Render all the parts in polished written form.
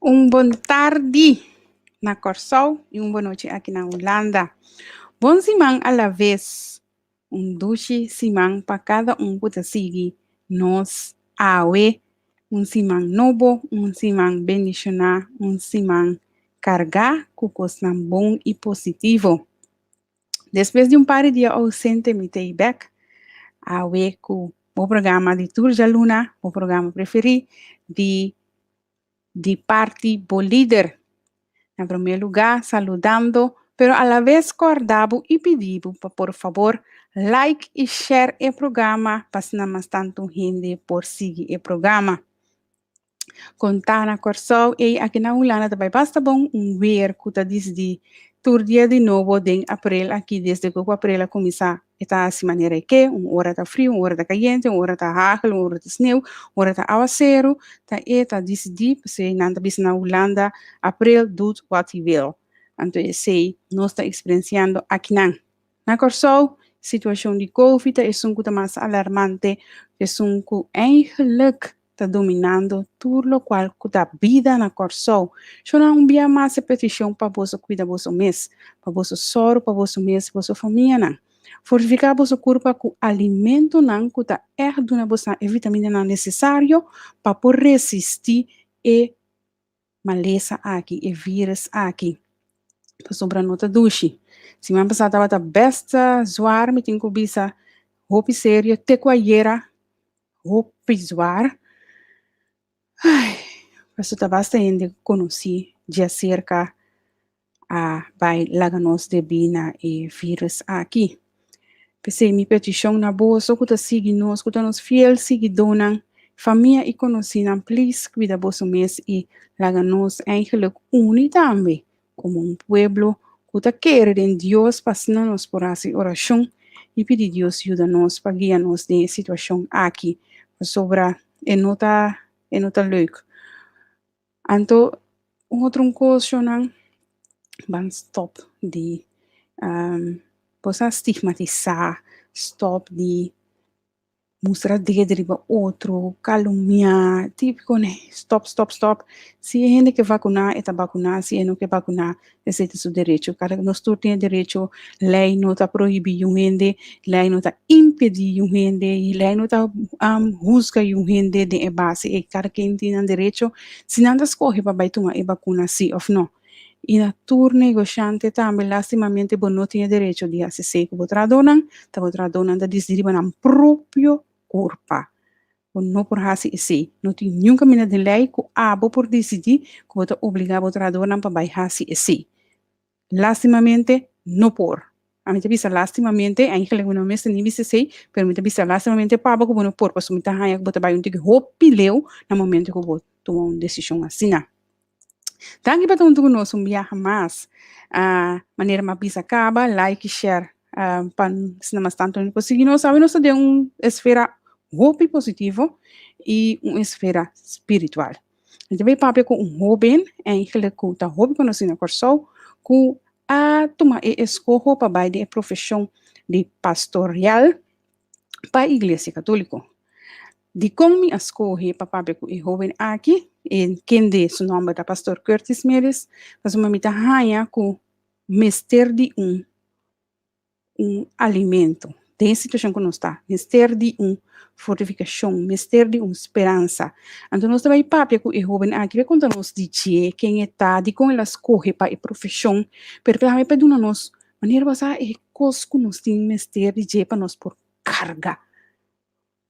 Un bon tardi na Kòrsou i un bon nochi aki na Hulanda. Bon siman a la ves. Un dushi siman pa kada un ku ta sigui nos awe. Un siman nobo, un siman bendishoná, un siman kargá ku kosnan bon i positivo. Despues di un par di dia ousente mi ta ei bèk awe ku bo programa di tur djaluna, bo programa preferí di di parti bo lider. Na promé lugá saludando pero alaves kòrda bo i pidi bo pa por fabor like i share e programa pa asina mas tantu hende por sigui e programa. Kontá na Kòrsou ei aki na Hulanda ta bai basta bon un weer ku ta disidí tur dia di nobo den aprel aki desde ku aprel a kuminsá e ta hasi manera e ke un ora ta friu un ora ta kayente un ora ta hagel un ora ta sneu un ora ta awaseru ta e ta disidí p'esei nan ta bisa na Hulanda aprel doet wat hij wil anto esei nos ta eksperensiando akinan. Na Kòrsou, situashon di Covid ta esun ku ta mas alarmante, esun ku eigenlijk ta dominando tur lokual ku ta bida na Kòrsou. Shona un bia mas e petishon pa boso kuida boso mes, pa boso sòru pa boso mes, boso famianan. Fortifiká boso kurpa ku alimentonan ku ta ègt duna boso e vitaminanan nesesario pa por resistí e malesa aki, e virus aki. Pasobra no ta dushi. Siman pasá tabata best zwaar, mi tin ku bisa hopi serio, te ku ayera hopi zwaar. Ai, pasobra ta basta hende ku konosí djaserka a bai laga nos debí na e virus aki. P'esei mi petishon na boso ku ta sigui nos, ku ta nos fiel siguidónan, famia i konosínan, please kuida boso mes i laga nos eigenlijk uni tambe komo un pueblo ku ta kere den Dios pa asina nos por hasi orashon i pidi Dios yuda nos pa guia nos den e situashon aki, pasobra e no ta e no ta leuk. Anto un otro un kos shownan ban stòp di bo sa stigmatisá, stòp di mustra dede riba otro, kalumniá, típiko ne, stòp stòp stòp. Si e hende ke vakuná e ta bakuná, si e no ke bakuná esei ta su derecho. Kada nos tur tin e derecho, lei no ta prohibí yu hende, lei no ta impedí yu hende i lei no ta husga yu hende den e base ei. Kada ken tin nan derecho si nan ta skohe pa bai tuma e bakuna si òf no. I na tur negoshante tambe lastimamente bo no tin e derecho di hasi esei ku bo trahadónan, ta bo trahadónan ta disidí riba nan propio kurpa. Bo no por hasi esei. No tin niun kaminda den lei ku abo por disidí ku bo ta obligá bo trahadónan pa bai hasi esei. Lastimamente, no por. Ami ta bisa lastimamente, eigenlijk mi no mester ni bisa esei, pero mi ta bisa lastimamente pa bo ku bo no por, pasobra mi ta haña ku bo ta bai un tiki hopi leu na momento ku bo tuma un desishon asina. Danki pa ta huntu ku nos un biaha mas. Manera mi a bisa kaba, like i share pa asina mas tantu hende por sigui nos. Awe nos ta den un esfera hopi positivo i un esfera spiritual. Mi ta bay papia ku un hóben, eigenlijk ku ta hopi konosí na Kòrsou, ku a tuma e eskoho pa bai den e profeshon di pastorial pa Iglesia Katóliko. Dikon mi a skohe pa papia ku e hóben aki, e kende su nòmber ta Pastor Curtis Meris, pasobra mi ta haña ku mester di un un alimento. Den e situacion cu nos ta, mester di un fortificacion, mester di un speransa. Anto nos ta bay papia cu e hoben aki, bay conta nos di dje, ken e ta, dicon el a scoge pa e profesion, pero tambe pa duna nos manera basa e cos cu nos tin mester di dje pa nos por carga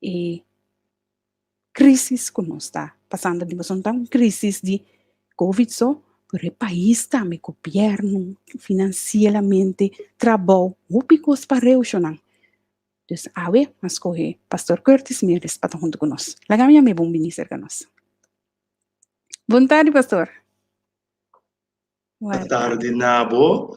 e crisis cu nos ta pasando di pasobra no ta un crisis di covid so pero e pais tambe gobierno financieramente trabou hopi cos pa reushonan dus awe mi a scoge pastor Curtis Meris pa ta hunto cu nos laga mi yam'e bon bini cerca nos bon tardi pastor. Tardi na bo.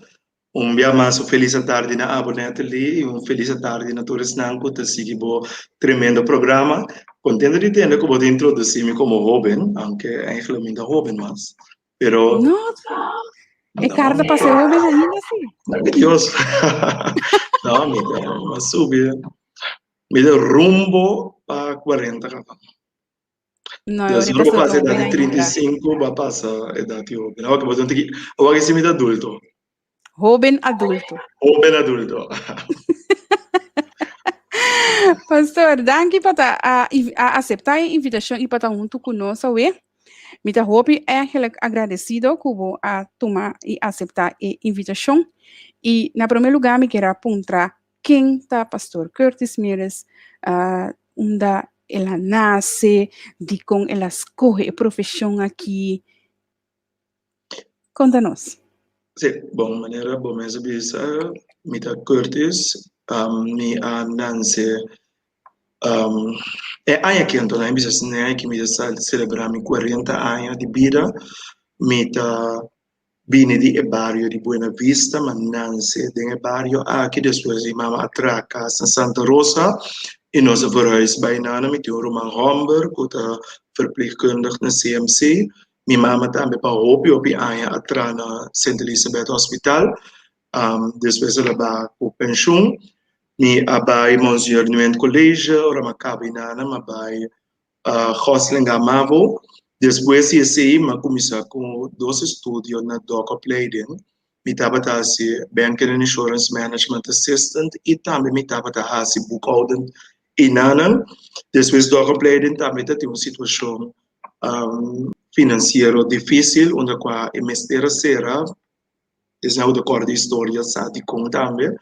Un bia mas un felis atardi na abo Natalie y un felis atardi na tur esnan cu ta sigui bo tremendo programa. Contento di tende cu bo ta introduci mi como hoben, aunke eigenlijk mi no ta hoben mas, pero No, e cara ta pasa hoben ainda si. Danki Dios. No, mi ta mi a subi, mi ta rumbo pa cuarenta caba. No, Dus ora ora bo pastor pasa ta edad hoben di trinta i ainda. sinku, bo a pasa edad di hoben. Awor ke bo ta un tiki, awor ke si mi ta adulto. Hoben adulto. Hoben adulto. Pastor, danki pa ta a, a acepta e invitacion y pa ta hunto cu nos awe. Mi ta hopi eigenlijk agradecido cu bo a tuma y acepta e invitacion. Y na prome lugar mi kier a puntra ken ta Pastor Curtis Meres, uh, unda el a nace, dicon el a scoge e profesion aki. Konta nos. Sí, bon, manera bo mes a bisa, mi ta Curtis, mi a nanse e aña aki anto, nan a bisa asina, e aña aki mi ta selebrá mi kuarenta aña di bida, mi ta bini di e bario di Buena Vista, mi a nanse den e bario aki, despues mi mama a traha kas na Santa Rosa i nos a verhuis bai nana, mi tin un ruman hòmber ku ta verpleegkundig na CMC, Mi mama tambe pa hopi hopi aña a traha na Sint Elisabeth Hospital. Despues el a ba ku penshun. Mi a bai Monsieur Nguyen College, ora mi a kaba inana mi a bai Goslinga Mavo. Despues di esei mi a kuminsá ku dos estudio na Dokopleiding. Mi tabata hasi Banking and Insurance Management Assistant i tambe mi tabata hasi boekhoudend inana. Despues Dokopleiding tambe ta tin un situashon finansiero difísil unda kua e mester a sera, esnan ku ta kòrda historia sa dikon tambe.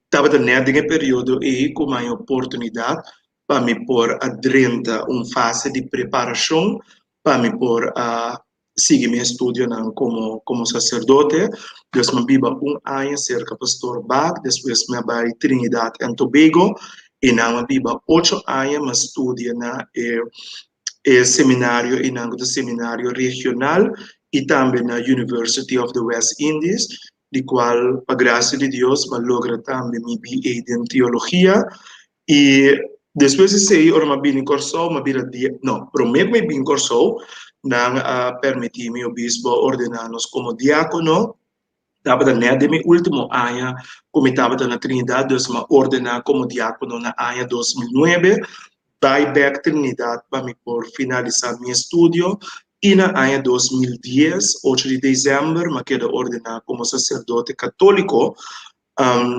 Tabata nèt den e periodo ei ku mi a haña oportunidat pa mi por a drenta un fase di preparashon pa mi por a sigui mi estudionan komo komo saserdote. Pues mi a biba un aña serka Pastor Bak, despues mi a bai Trinidad and Tobago i nan a biba ocho aña. Mi a studia na e e seminario einan ku ta seminario regional i tambe na University of the West Indies, di kual pa grasia di Dios mi a logra tambe mi BA den teologia. I despues di esei ora mi a bini Kòrsou mi a bira dia, no, promé ku mi a bini Kòrsou nan a permití mi obispo a ordená nos komo diákono, tabata nèt den mi último aña ku mi tabata na Trinidad, dus mi a ordená komo diákono na aña 2009, bai bèk Trinidad pa mi por finalisá mi estudio i na aña 2010, ocho di desèmber, mi a keda ordená komo saserdote katóliko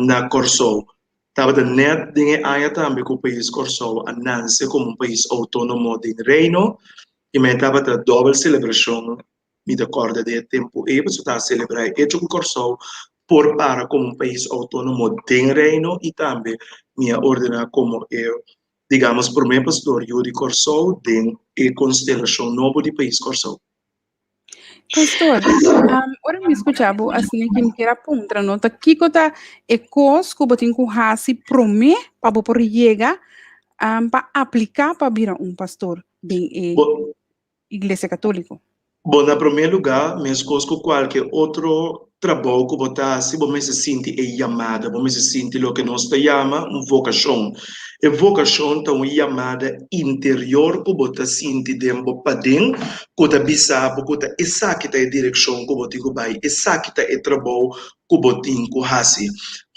na Kòrsou. Tabata nèt den e aña tambe ku pais Kòrsou a nanse komo un pais outónomo den Reino i mi tabata dòbel selebrashon, mi ta kòrda den e tempu ei pasobra ta selebrá e echo ku Kòrsou por para komo un pais outónomo den Reino i tambe mi a ordená komo e digamos promé pastor yu di Kòrsou den e konstelashon nobo di pais Kòrsou. Pastor, ora mi skucha bo asina ki mi kier a puntra no ta kiko ta e kos ku bo tin ku hasi promé pa bo por yega pa apliká pa bira un pastor den e iglesia katóliko? Bo na promé lugá, meskos ku kualke otro trabou ku bo ta hasi, bo mester sinti e yamada, bo mester sinti loke nos ta yama un vokashon. E vokashon ta un yamada interior ku bo ta sinti den bo paden ku ta bisa bo ku ta esaki ta e direkshon ku bo tin ku bai, esaki ta e trabou ku bo tin ku hasi.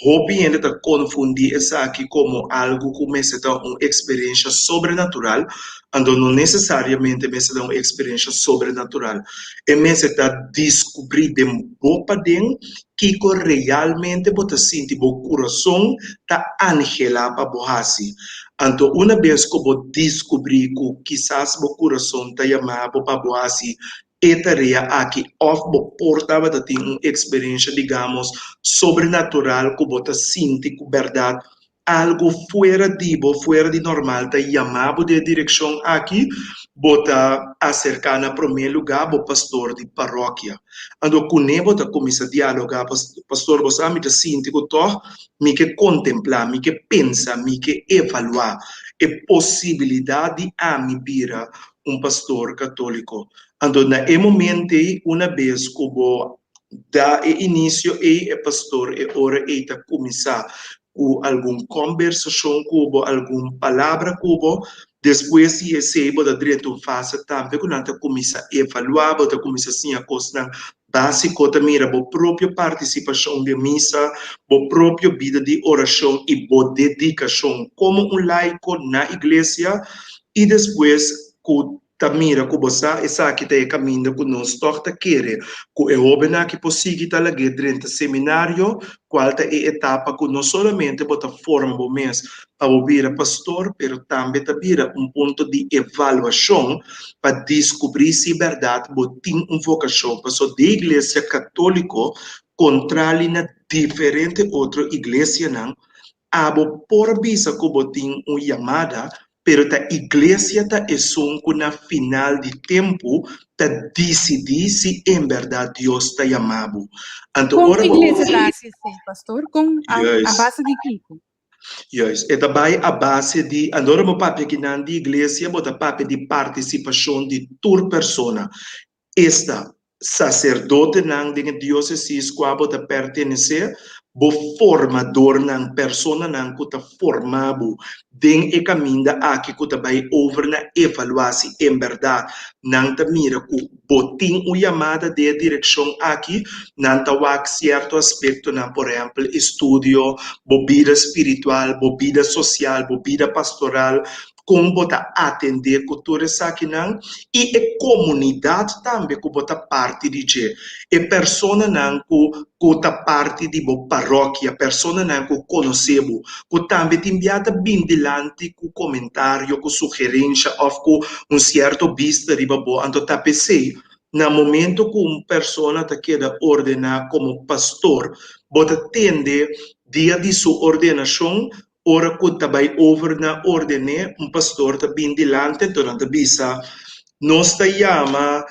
Hopi hende ta konfundí esaki komo algu ku mester ta un eksperensha sobrenatural, anto no nesesariamente mester ta un eksperensha sobrenatural. E mester ta diskubrí den bo paden kiko realmente bo ta sinti bo kurason ta anhelá pa bo hasi. Anto una bes ku bo diskubrí ku kisas bo kurason ta yama bo pa bo hasi e tarea aki òf bo por tabata tin un eksperensha digamos sobrenatural ku bo ta sinti ku bèrdat algu fuera di bo, fuera di normal ta yama bo den e direkshon aki, bo ta aserká na promé lugá bo pastor di parokia. Anto kuné bo ta kuminsá dialogá, Pastor, bo sa mi ta sinti ku tòg mi ke kontemplá, mi ke pensa, mi ke evaluá e posibilidat di ami bira un pastor katóliko. Anto na e momento ei, una bes ku bo da e inisio ei, e pastor e ora ei ta kuminsá ku algun kombersashon ku bo, algun palabra ku bo. Despues di esei bo ta drenta un fase tambe ku nan ta kuminsá evaluá, bo ta kuminsá siña kosnan básiko, ta mira bo propio partisipashon den misa, bo propio bida di orashon i bo dedikashon komo un laiko na iglesia i despues. ku ta mira ku bo sa esaki ta e kaminda ku nos tòg ta kere ku e hóben aki por sigui ta lag'é drenta seminario, kual ta e etapa ku no solamente bo ta forma bo mes pa bo bira pastor, pero tambe ta bira un punto di evaluashon pa diskubrí si bèrdat bo tin un vokashon. Pasobra den Iglesia Katóliko, kontrali na diferente otro iglesianan, Abo por bisa ku bo tin un yamada, pero ta iglesia ta esun ku na final di tempu ta disidí si en bèrdat Dios ta yama bo. Anto Kon ora bo. iglesia ta hasi esei, pastor? Kon a Juist. base di kiko? Juist. E ta bai a base di, anto ora bo papia kinan di iglesia, bo ta papia di partisipashon di tur persona. Esta, saserdotenan den e diosesis kua bo ta pertenesé, bo formadornan, personanan ku ta forma bo den e kaminda aki ku ta bai over na evaluá si en bèrdat nan ta mira ku bo tin un yamada den e direkshon aki, nan ta wak sierto aspektonan, por ehèmpel, estudio, bo bida spiritual, bo bida sosial, bo bida pastoral, kon bo ta atendé ku tur esakinan i e komunidat tambe ku bo ta parti di dje, e personanan ku ku ta parti di bo parokia, personanan ku konosé bo, ku tambe tin bia ta bin dilanti ku komentario, ku sugerensha òf ku un sierto bista riba bo. Anto ta p'esei, na momento ku un persona ta keda ordená komo pastor, bo ta tende dia di su ordenashon Ora ku ta bai over na ordené, un pastor ta bin dilanti anto nan ta bisa, Nos ta yama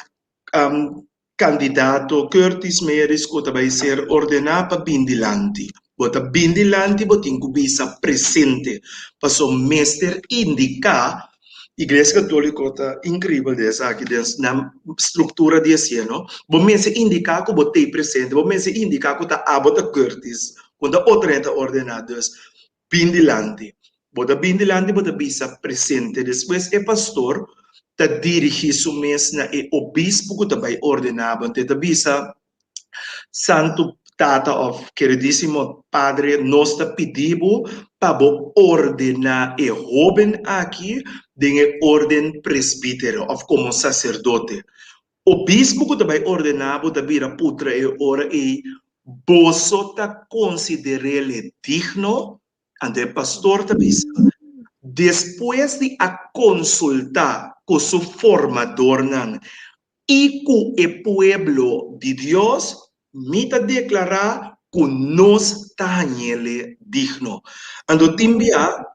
kandidato Curtis Meris ku ta bai ser ordená pa bin dilanti. Bo ta bin dilanti bo tin ku bisa presente, pasobra mester indiká, Iglesia Katóliko ta inkribel den esaki, den nan struktura di esei no, bo mester indiká ku bo t'ei presente, bo mester indiká ku ta abo ta Curtis, Ku ta otro hende ta ordená, dus bin dilanti. Bo ta bin dilanti, bo ta bisa presente. Despues e pastor ta dirigí su mes na e obispo ku ta bai ordená bo. Anto e ta bisa, Santu Tata òf Keridísimo Padre, nos ta pidi bo pa bo ordená e hóben aki den e órden presbítero òf komo saserdote. Obispo ku ta bai ordená bo ta bira putra e ora ei, Boso ta konsider'é digno? Anto e pastor ta bisa, Despues di a konsultá ku su formadornan i ku e pueblo di Dios, mi ta deklará ku nos ta hañ'é digno. Anto tin bia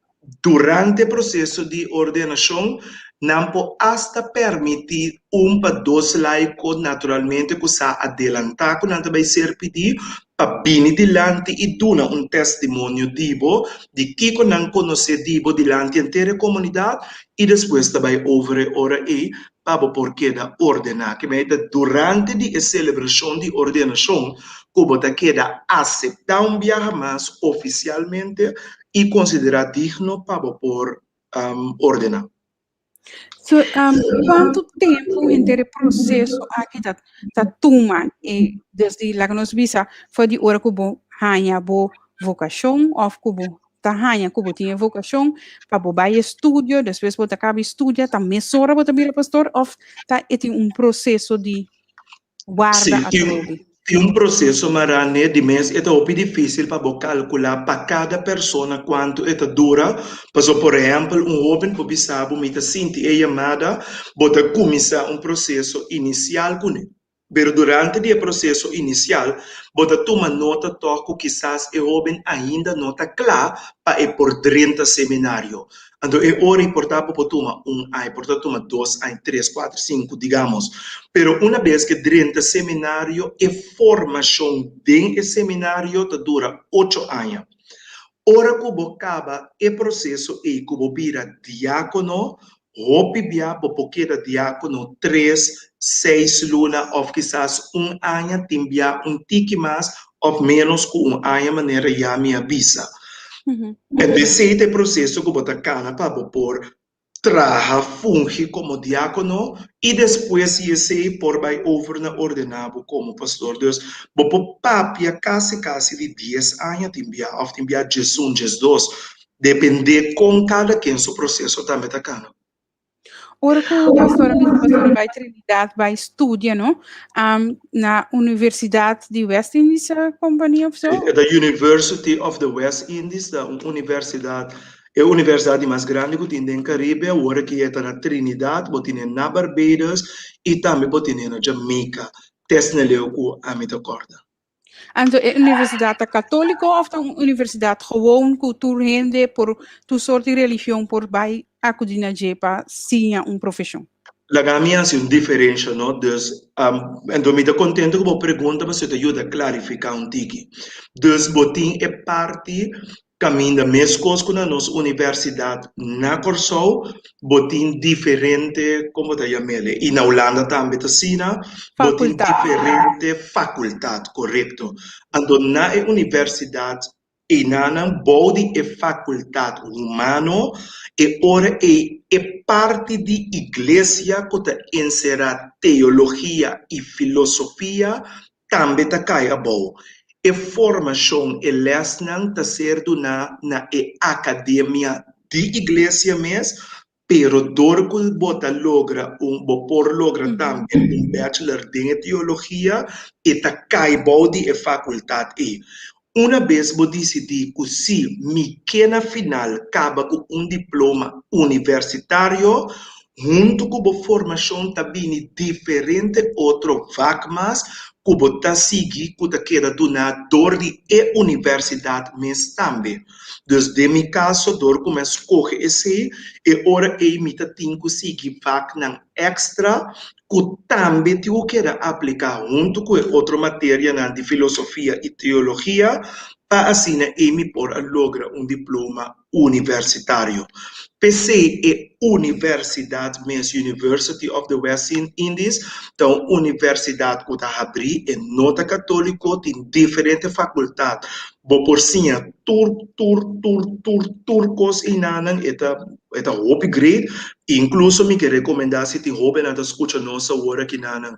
Durante e proseso di ordenashon, nan por asta permití un pa dos laiko naturalmente ku sa adelantá ku nan ta bai ser pidí pa bini dilanti i duna un testimonio di bo di kiko nan konosé di bo dilanti henter e komunidat i despues ta bai over e ora ei pa bo por keda ordená. Ke mei ta durante di e selebrashon di ordenashon ku bo ta keda aseptá un biaha mas ofisialmente i konsiderá digno pa bo por ordená. So, kuantu tempu henter e proseso aki ta ta tuma e desde laga nos bisa for di ora ku bo haña bo vokashon òf ku bo ta haña ku bo tin e vokashon pa bo bai estudio, despues bo ta kaba e studia ta mesora bo ta bira pastor òf ta e tin un proseso di Sí, warda tin atrobe? tin un proseso mará n'e di mes e ta hopi difísil pa bo kalkulá pa kada persona kuantu e ta dura, pasobra por ehèmpel un hóben por bisa bo mi ta sinti e yamada, bo ta kuminsá un proseso inisial kuné. Pero durante di e proseso inisial bo ta tuma nota tòg ku kisas e hóben ainda no ta kla pa e por drenta seminario. Anto e ora ei por ta bo por tuma un aña, por ta tuma dos aña, tres, kuater, sinku, digamos. Pero una bes ke drenta seminario, e formashon den e seminario ta dura ocho aña. Ora ku bo kaba e proseso ei ku bo bira diákono, hopi bia bo por keda diákono tres, seis luna òf kisas un aña, tin bia un tiki mas òf ménos ku un aña manera ya mi a bisa. Enton esei ta e proseso ku bo ta kana pa bo por traha, fungi komo diákono i despues di esei por bai over na ordená bo komo pastor. Dus bo por papia kasi kasi di dies aña tin bia òf tin bia diesun, diesdos, dependé kon kada ken su proseso tambe ta kana. Ora ku pastor a bisa pastor a bai Trinidad bai studia no, na Universidat di West Indies Company of so? E ta University of the West Indies, ta un universidat, e universidat di mas grandi ku tin den Karibe, awor aki e ta na Trinidad, bo tine na Barbados i tambe bo tine na Jamaica, tes na leu ku ami ta kòrda. Anto e universidat ta katóliko òf ta un universidat gewoon ku tur hende por, tur sort di religion por bai akudí na dje pa siña un profeshon? Laga mi hasi un diferensha, no? Dus, anto mi ta kontento ku bo pregunta pasobra ta yuda klarifiká un tiki. Dus bo tin e parti Kaminda meskos ku na nos universidat na Kòrsou bo tin diferente, kon bo ta yam'el? I na Hulanda tambe ta asina, bo tin diferente fakultat, korekto. Anto na e universidat einanan bou di e fakultat humano e ora ei e parti di iglesia ku ta enserá teologia i filosofia tambe ta kai abou. E formashon, e lèsnan ta ser duná na e akademia di iglesia mes, pero dor ku bo ta logra un, bo por logra tambe un bachelor den e teologia, e ta kai bou di e fakultat ei. Una bes bo disidí ku sí, mi ke na final kaba ku un diploma universitario, Huntu ku bo formashon ta bini diferente otro vak mas ku bo ta sigui ku ta keda duná dor di e universidat mes tambe. Dus den mi kaso dor ku mi a skohe esei, e ora ei mi ta tin ku sigui vaknan èkstra ku tambe tin ku keda apliká huntu ku e otro materianan di filosofia i teologia pa asina ei mi por a logra un diploma universitario. P'esei e universidat mes, University of the West Indies, ta un universidat ku ta habrí, e no ta katóliko, tin diferente fakultat. Bo por siña tur, tur, tur, tur, tur kos einanan, e ta e ta hopi great. Inkluso mi ke rekomendá si tin hóbennan ta skucha nos awor akinanan,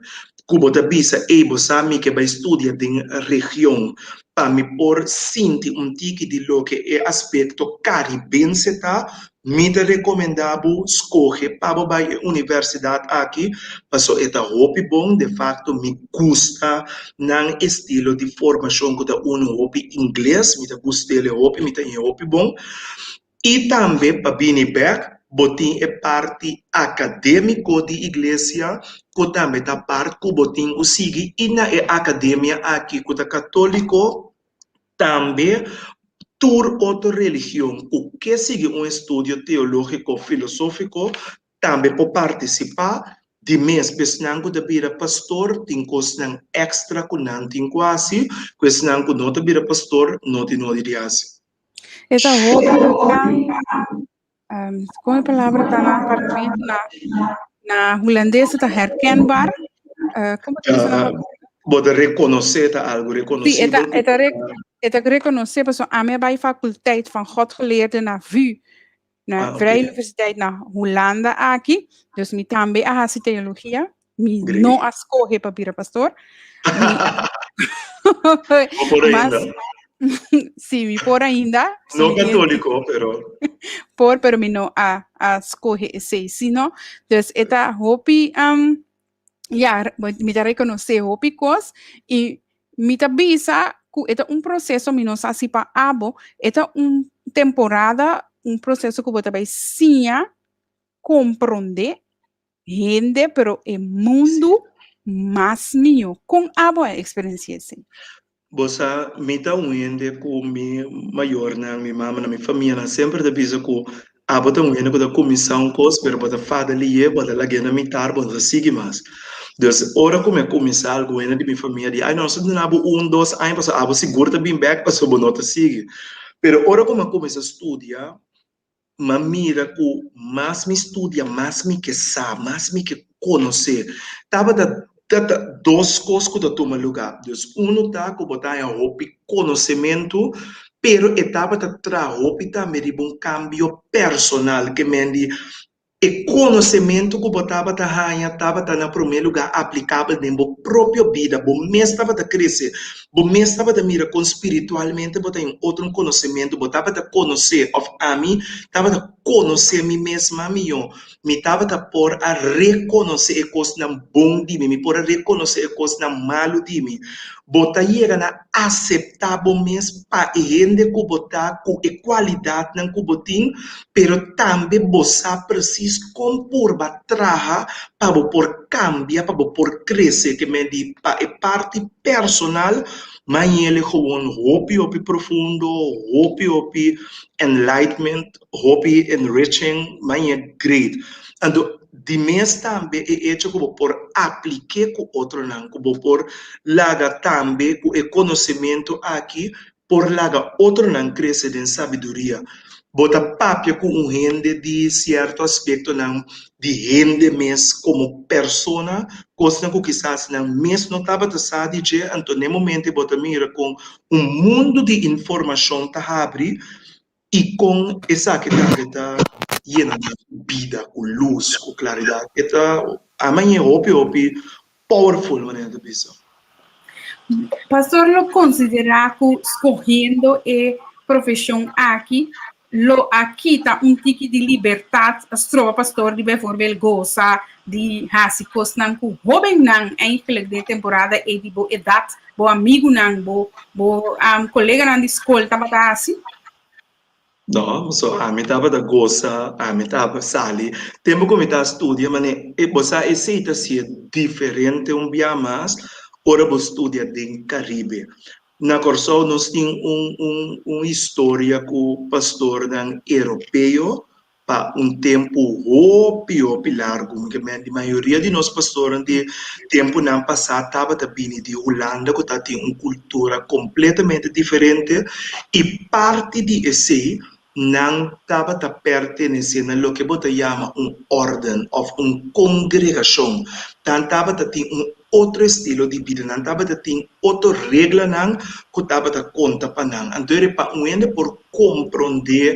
ku bo ta bisa, ey, bo sa mi ke bai studia den region pa mi por sinti un tiki di loke e aspekto karibense ta, mi ta rekomendá bo skohe pa bo bai e universidat aki, paso e ta hopi bon, de fakto mi gusta nan estilo di formashon ku ta unu hopi ingles, mi ta gust'el e hopi, mi ta hañ'e hopi bon. I tambe pa bini bek bo tin e parti akadémiko di iglesia ku tambe ta apart ku bo tin ku sigui i na e akademia aki ku ta katóliko tambe tur otro religion ku ke sigui un estudio teológiko filosófiko tambe por partisipá. Di mes pa esnan ku ta bira pastor tin kosnan èkstra ku nan tin ku hasi ku esnan ku no ta bira pastor no tin nodi di hasi. E ta hopi um, kon e palabra ta na papiamento na na hulandes ta herkenbaar. Uh, kon ta bisa na papiamento? Bo ta rekonosé ta algo Sí, e ta, rekonosibel e ta, re, e ta rekonosé pasobra ami a bai faculteit van Godgeleerden na VU, na Ah, Vrije oké. Universiteit na Hulanda aki. Dus mi tambe a hasi teologia. Mi Great. no a skohe pa bira pastor. Mi Bo por mas ainda. sí, mi por ainda. Si No mi tin católico, pero por, pero mi no a, a skohe esei, sino. Dus e ta hopi, um, ja, mi ta rekonosé hopi kos i mi ta bisa ku e ta un proseso, mi no sa si pa abo, e ta un temporada, un proseso ku bo ta bai siña komprondé hende, pero e mundu mas mihó. Kon abo a eksperensiá esei? Bo sa, mi ta un hende ku mi mayornan, mi mamanan, mi famianan semper ta bisa ku abo ta un hende ku ta kuminsá un kos pero bo ta fada lié, bo ta lag'é na mitar, bo no ta sigui mas. Dus, ora ku mi a kuminsá algun hende di mi famia di, ay nos ta duna bo un, dos aña pasobra abo sigur ta bin bèk pasobra bo no ta sigui. Pero ora ku mi a kuminsá studia, M'a mira ku mas mi studia, mas mi ke sa, mas mi ke konosé. Tabata ta dos kos ku ta tuma lugá. Dus unu ta ku bo ta haña hopi konosementu, pero e tabata traha hopi tambe riba un kambio personal, ke men di. E konosementu ku bo tabata haña tabata na promé lugá aplikabel den bo propio bida. Bo mes tabata krese. Bo mes tabata mira kon spiritualmente bo ta haña un otro konosementu. Bo tabata konosé, òf ami tabata konosé mi mes mas mihó. Mi tabata por a rekonosé e kosnan bon di mi. Mi por a rekonosé e kosnan malu di mi. Bo ta yega na aseptá bo mes pa e hende ku bo ta, ku e kualidatnan ku bo tin, pero tambe bo sa presis kon purba traha pa bo por kambia, pa bo por krese. Ke men di pa e parti personal, mañele gewoon hopi hopi profundo, hopi hopi enlightment, hopi enriching, mañe great. Anto di mes tambe e echo ku bo por aplik'é ku otronan, ku bo por laga tambe ku e konosementu aki por laga otronan krese den sabiduria. Bo ta papia ku un hende di sierto aspektonan di hende mes komo persona, kosnan ku kisas nan mes no tabata sa di dje, anto n'e momento bo ta mira kon un mundu di informashon ta habri I kon esaki tambe ta yena nan bida ku lus, ku klaridat. E ta amañ'é hopi hopi powerful manera ta bisa. Pastor lo konsiderá ku skohendo e profeshon aki lo a kita un tiki di libertat, a stroba pastor di bijvoorbeeld gosa di hasi kosnan ku hóbennan eigenlijk den e temporada ei di bo edat Bo amigunan, bo bo koleganan di skol tabata hasi? No, so ami tabata gosa, ami tabata sali. Tempu ku mi ta studia manera, e bo sa esei ta sier diferente un bia mas ora bo studia den Karibe. Na Kòrsou nos tin un un un historia ku pastornan europeo pa un tempu hopi hopi largu. Mi ke men di mayoria di nos pastornan di tempunan pasá tabata bini di Hulanda ku ta tin un kultura kompletamente diferente i parti di esei nan tabata pertenesé na loke bo ta yama un órden òf un kongregashon. Nan tabata tin un otro estilo di bida, nan tabata tin otro reglanan ku tabata konta pa nan. Anto pa un hende por komprondé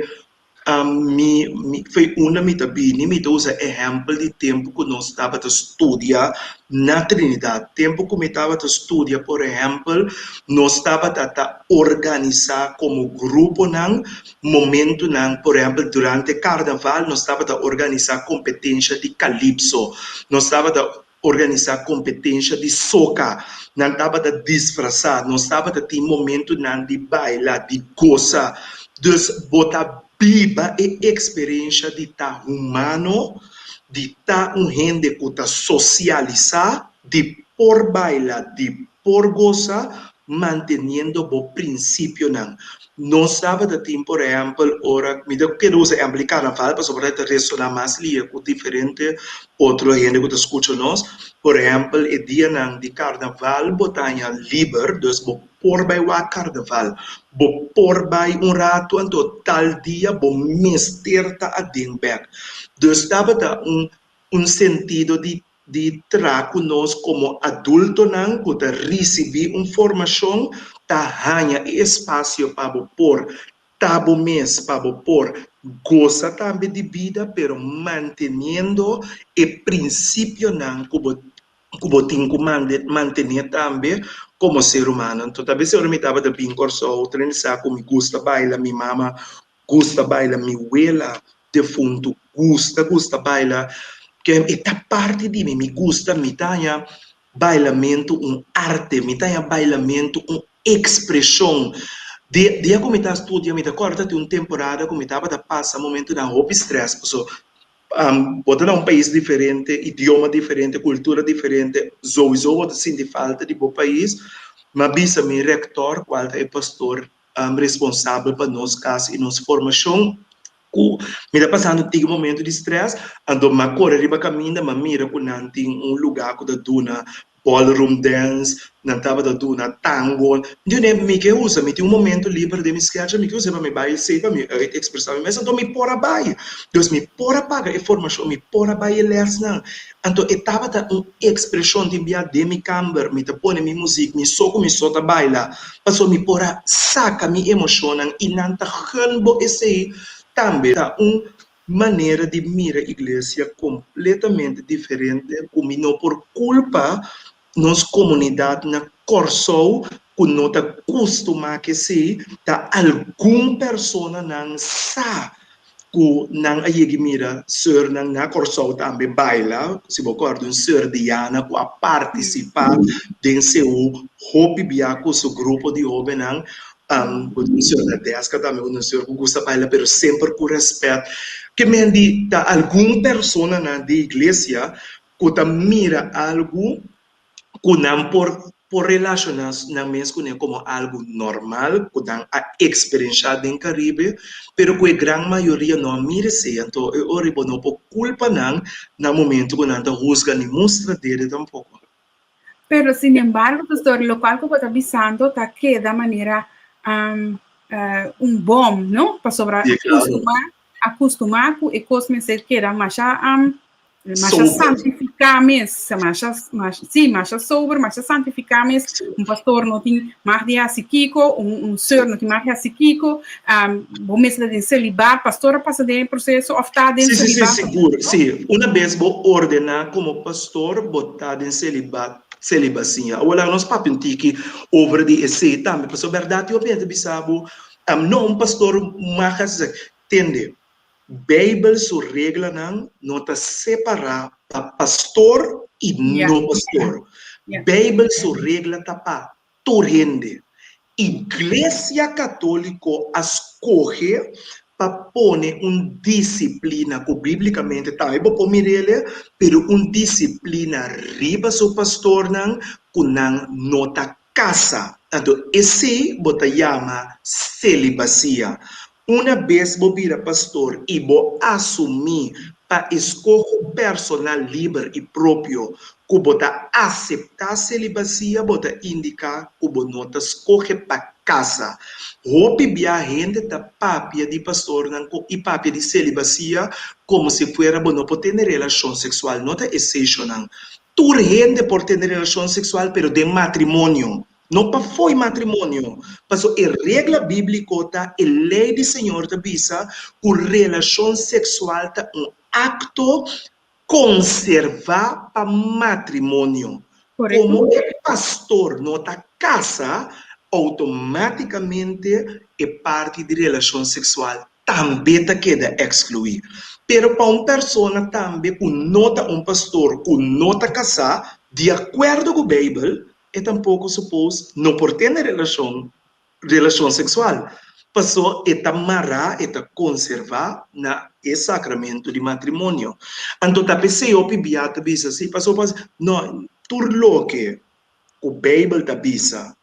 Mi, mi, fo'i unda mi ta bini, mi ta usa ehèmpel di tempu ku nos tabata studia na Trinidad. Tempu ku mi tabata studia, por ehèmpel, nos tabata ta organisá komo gruponan momentunan, por ehèmpel, durante karnaval nos tabata organisá kompetensha di kalipso, nos tabata organisá kompetensha di soka, nan tabata disfrasá, nos tabata tin momentunan di baila, di gosa. Dus bo ta biba e eksperensha di ta humano, di ta un hende ku ta sosialisá, di por baila, di por gosa, manteniendo bo prinsipionan. Nos tabata tin, por ehèmpel, ora, mi ta keda usa ehèmpel di karnaval pasobra e ta resoná mas lia ku diferente otro hende ku ta skucha nos. Por ehèmpel, e dianan di karnaval bo ta haña liber, dus bo por bai wak karnaval. Bo por bai un ratu, anto tal dia bo mester ta aden bèk. Dus tabata un un sentido di di tra ku nos komo adultonan ku ta risibí un formashon ta haña e espasio pa bo por ta bo mes, pa bo por gosa tambe di bida pero manteniendo e prinsipionan ku bo ku bo tin ku mantené tambe komo ser humano. Anto ta bes ora mi tabata bin Kòrsou, tren sa ku mi gusta baila, mi mama gusta baila, mi wela defuntu gusta gusta baila ke e ta parti di mi, mi gusta, mi ta haña bailamentu un arte, mi ta haña bailamentu un ekspreshon. Dia dia ku mi ta studia mi ta kòrda tin un temporada ku mi tabata pasa momentunan hopi strès paso bo ta na un pais diferente, idioma diferente, kultura diferente, souiso bo ta sinti falta di bo pais. Mi a bisa mi rektor kual ta e pastor responsabel pa nos kas i nos formashon ku mi ta pasando tiki momento di stress anto mi a kore riba kaminda mi a mira ku nan tin un luga ku ta duna ballroom dance nan tabata duna tango mi di mi ke usa mi tin un momento liber den mi schedule mi ke usa pa mi bai esei pa mi uit ekspresá mi mes anto mi por a bai dus mi por a paga e formashon mi por a bai e lèsnan anto e tabata un ekspreshon tin bia den mi kamber mi ta pone mi muzik mi so ku mi so ta baila Pasobra mi por a saka mi emoshonnan i nan ta gun bo esei tambe. Ta un manera di mira iglesia kompletamente diferente ku mi no por kulpa nos komunidat na Kòrsou ku no ta kustumá ku esei, ta algun personanan sa ku nan a yega mira sùrnan na Kòrsou tambe baila, si bo kòrda un sùr Diana ku a partisipá den seú hopi bia ku su grupo di hóbennan, bo tin un sùr Nadeska tambe un sùr ku gusta baila pero semper ku rèspèt. Ke men di ta algun personanan di iglesia ku ta mira algu ku nan por por relashoná nan mes kuné komo algu normal ku nan a eksperenshá den Karibe, pero ku e gran mayoria no a mira esei. Anto e ora ei bo no por kulpa nan na momentu ku nan ta husga ni mustra dede tampoko. Pero sin embargo, pastor, lokual ku bo ta bisando ta keda manera un bòm, no? Pasobra akustumá akustumá ku e kos mester keda masha Masha santifiká mes, masha, masha, sí, masha sober, masha santifiká mes. Un pastor no tin mag di hasi kiko, un, un seur no tin mag di hasi kiko. Um, bo mes ta den celibaat, pastor a pasa den e proceso of ta den Sí, sí, sí, celibaat. sigur, sí. Una bes bo ordená komo pastor, bo ta den celibaat, celibacia. Awor laga nos papia un tiki over di esei tambe, pasobra bèrdat yo mester bisa bo, um, no un pastor mag hasi esaki. Tende, Beibel su reglanan no ta separá pa pastor i no pastor. Beibel su regla ta pa tur hende. Iglesia Katóliko a skohe pa pone un disiplina ku bíblikamente tambe bo por mir'el, pero un disiplina riba su pastornan ku nan no ta kasa. Anto esei bo ta yama selibasia. Una bes bo bira pastor i bo asumí pa eskoho personal liber i propio ku bo ta aseptá selibasia, bo ta indiká ku bo no ta skohe pa kasa. Hopi bia hende ta papia di pastornan ku i papia di selibasia komo si fuera bo no por tene relashon seksual. No ta esei shonan. Tur hende por tene relashon seksual pero den matrimonio. No pa fo'i matrimonio, paso e regla bíbliko ta e lei di Señor ta bisa ku relashon seksual ta un akto konservá pa matrimonio. Komo e pastor no ta kasa, outomátikamente e parti di relashon seksual tambe ta keda ekskluí. Pero pa un persona tambe ku no ta un pastor ku no ta kasá, di akuerdo ku Beibel, e tampoko supos no por tene relashon relashon seksual, paso e ta mará, e ta konservá na e sakramentu di matrimonio. Anto ta p'esei hopi bia ta bisa si, paso pas no, tur loke ku Beibel ta bisa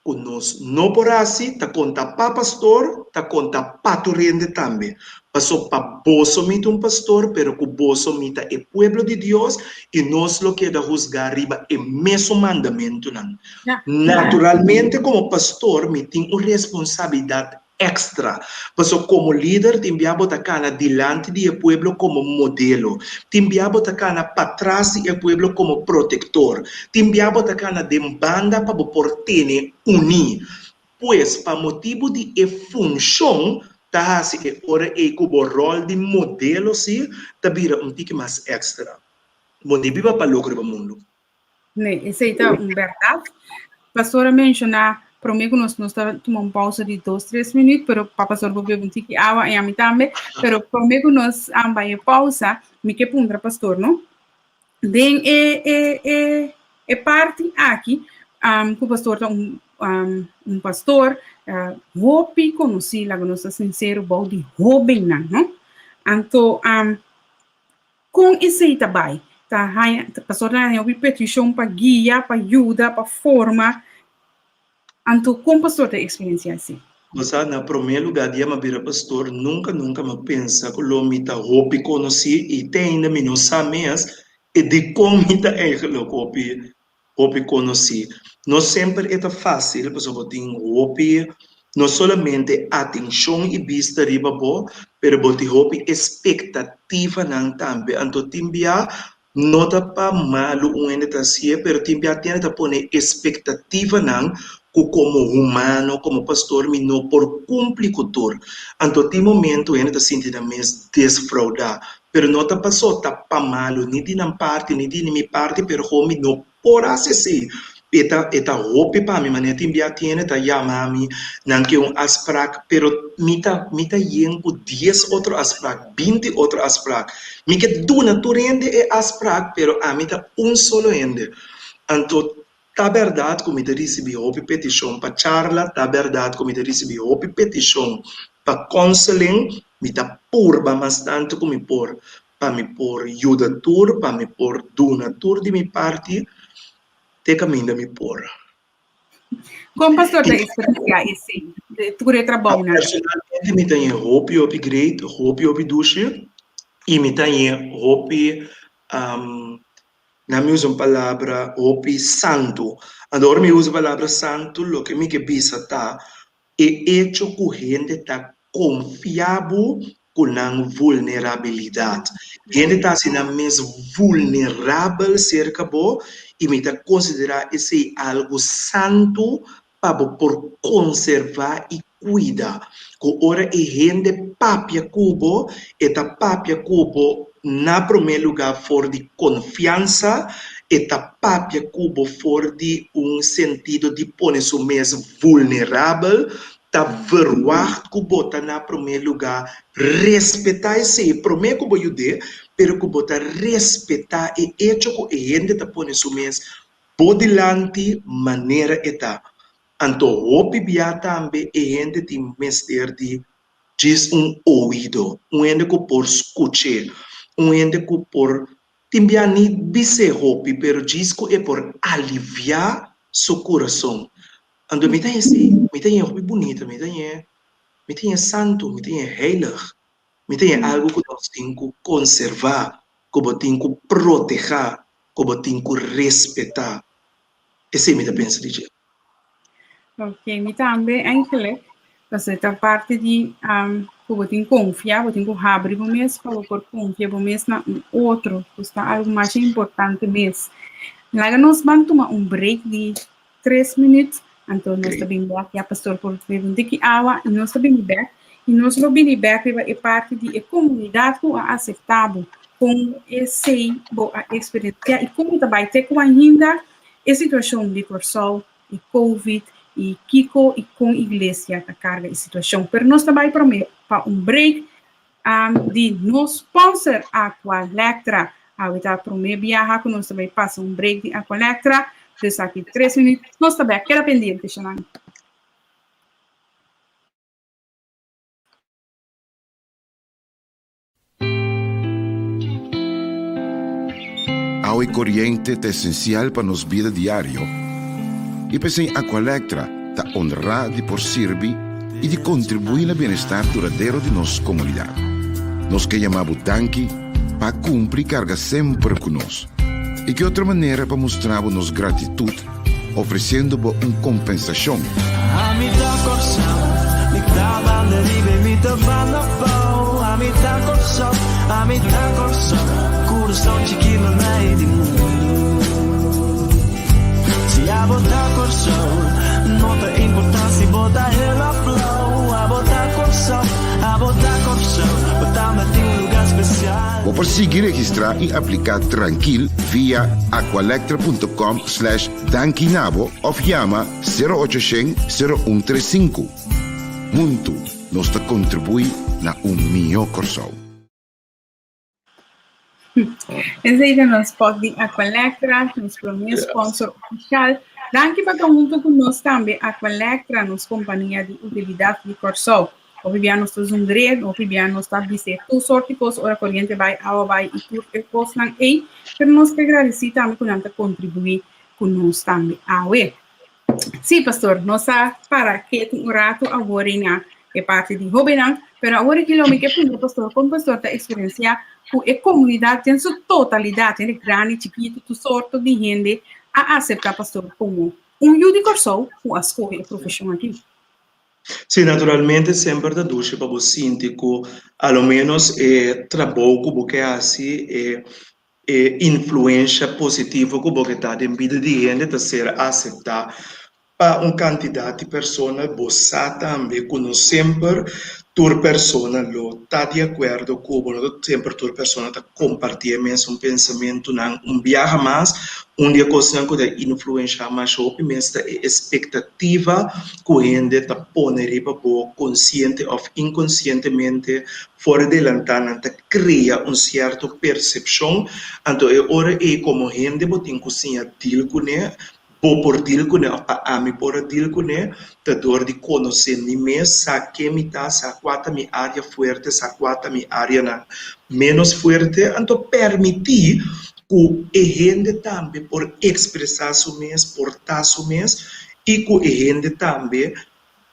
ku nos no por hasi ta konta pa pastor, ta konta pa tur hende tambe. Paso pa boso mi ta un pastor, pero ku boso mi ta e pueblo di Dios, i nos lo keda husgá riba e mesun mandamentunan. Naturalmente komo pastor mi tin un responsabilidat èkstra, paso komo lider tin bia bo ta kana dilanti di e pueblo komo modelo, tin bia bo ta kana patras di e pueblo komo protektor, tin bia bo ta kana den banda pa bo por tene uní. Pues, pa motibu di e funshon ta hasi e ora ei ku bo ròl di modelo sí ta bira un tiki mas èkstra. Bo no biba pa loko riba mundu. Nee, esei ta un bèrdat. Pastor a menshoná promé ku nos nos ta tuma un pausa di dos, tres minüt, pero pa pastor por bebe un tiki awa i ami tambe. Pero promé ku nos bai e pausa, mi ke puntra pastor, no? Den e e e e parti aki um, ku pastor ta un um, un pastor uh, hopi konosí, laga nos ta sinsero, bou di hóbennan, no? Anto um, kon esei ta bai? Ta haña, pastor ta haña hopi petishon pa guia, pa yuda, pa forma. Anto kon pastor ta eksperensiá esei? Bo sa, na promé lugá dia m'a bira pastor, nunka nunka m'a pensa ku lo mi ta hopi konosí i te ainda mi no sa mes e dikon mi ta eigenlijk hopi hopi konosí. No semper e ta fásil pasobra bo tin hopi no solamente atenshon i bista riba bo, pero bo tin hopi espektativanan tambe. Anto tin bia No ta pa malu un hende ta hasié, pero tin bia tin hende ta pone espektativanan ku komo humano, komo pastor mi no por kumpli ku tur. Anto tin momento hende ta sinti nan mes desfraudá, pero no ta paso ta pa malu, ni di nan parti ni di mi parti, pero gewoon mi no por hasi esei. E ta e ta hopi pa mi, manera tin bia tin hende ta yama mi, nan ke un afsprak, pero mi ta mi ta yen ku dies otro afsprak, binti otro afsprak. Mi ke duna tur hende e afsprak, pero ami ta un solo hende. Anto ta bèrdat ku mi ta risibí hopi petishon pa charla, ta bèrdat ku mi ta risibí hopi petishon pa counseling, mi ta purba mas tantu ku mi por pa mi por yuda tur, pa mi por duna tur di mi parti te kaminda mi por. Kon pastor ta eksperensiá esei, tur e trabounan? Personalmente mi ta haña hopi hopi great, hopi hopi dushi i mi ta haña hopi, nan mi usa un palabra hopi santu. Anto ora mi usa e palabra santu loke mi ke bisa ta E echo ku hende ta konfia bo ku nan vulnerabilidat. Hende ta hasi nan mes vulnerabel serka bo i mi ta konsiderá esei algu santu pa bo por konservá i kuida. Ku ora e hende papia ku bo, e ta papia ku bo na promé lugá for di konfiansa, e ta papia ku bo for di un sentido di pone su mes vulnerabel, ta verwagt ku bo ta na promé lugá respetá esei promé ku bo yud'é, pero ku bo ta respetá e echo ku e hende ta pone su mes bo dilanti manera e ta. Anto hopi bia tambe e hende tin mester di djis un oido, un hende ku por skuch'é, un hende ku por Tin bia ni bis'é hopi pero djis ku e por aliviá su kurason. Anto mi ta haña esei, mi ta haña hopi bunita, mi ta haña, mi ta haña santu, mi ta haña heilig, mi ta haña algu ku nos tin ku konservá, ku bo tin ku protehá, ku bo tin ku respetá. Esei mi ta pensa di dje. Ok, mi tambe eigenlijk. Pasobra ta parti di ku bo tin konfia, bo tin ku habri bo mes pa bo por konfia bo mes na un otro. Pues ta algu masha importante mes. Laga nos ban tuma un break di tres minuut, anto nos ta bin bek. Ya pastor por bebe un tiki awa i nos ta bini bek. I nos lo bini bek riba e parti di e komunidat ku a aseptá bo, kon esei bo a eksperensiá i kon bo ta bai te ku ainda E situashon di Kòrsou, e Covid i kiko i kon iglesia ta karga e situashon. Pero nos ta bai promé pa un break di nos sponsor Aqualectra. Awe ta promé biaha ku nos ta bai pasa un break di Aqualectra. Dus aki tres minüt nos ta bèk. Keda pendiente, Shanang. Awa i koriente ta esensial pa nos bida diario i p'esei Aqualectra ta onrá di por sirbi i di kontribuí na bienestar duradero di nos komunidat. Nos ke yama bo danki pa a kumpli karga semper ku nos. I ki otro manera pa mustra bo nos gratitut ofresiendo bo un kompensashon. Ami ta Kòrsou, mi ta banda riba i mi ta banda abou. Ami ta Kòrsou, ami ta Kòrsou, kurason chikí mamai di mundu. Si abo ta Kòrsou, no ta importá si bo ta hel òf blou. Abo ta Kòrsou, abo ta Kòrsou, bo tambe tin un lugá spesial. Bo por sigui registrá i apliká trankil via aqualectra.com slash dankinabo òf yama sero ocho shen sero un tres sinku. Huntu nos ta kontribuí na un mihó Kòrsou. Esei ta nos spot di Aqualectra, nos promé sponsor ofisial. Danki pa ta huntu ku nos tambe Aqualectra, nos kompania di utilidat di Kòrsou. Hopi bia nos ta zundré, hopi bia nos ta bis'é tur sort di kos ora koriente bai, awa bai i tur e kosnan ei, pero nos ke gradisí tambe ku nan ta kontribuí ku nos tambe awe. Sí, pastor, nos a para ketu un ratu awor ei na e parti di hóbennan, pero awor aki lo mi ke puntra pastor kon pastor ta eksperensiá ku e komunidat den su totalidat, hende grandi, chikitu, tur sorto di hende a aseptá pastor komo un yu di Kòrsou ku a skohe e profeshon aki. Sí, naturalmente semper ta dushi pa bo sinti ku a lo ménos e trabou ku bo ke hasi, e e influensha positivo ku bo ke ta den bida di hende ta ser aseptá. Pa un kantidat di persona bo sa tambe ku no semper tur persona lo ta di akuerdo ku bo, no ta semper tur persona ta kompartí e mesun pensamentunan. Un biaha mas, un di e kosnan ku ta influenshá masha hopi mes ta e espektativa ku hende ta pone riba bo konsiente òf inkonsientemente for adelantá nan ta krea un sierto persepshon, anto e ora ei komo hende bo tin ku siña dil kuné. Bo por deal kuné òf pa ami por a deal kuné ta dor di konosé mi mes, sa ke mi ta, sa kua ta mi área fuerte, sa kua ta mi áreanan ménos fuerte, anto pèrmití ku e hende tambe por ekspresá su mes, por ta su mes i ku e hende tambe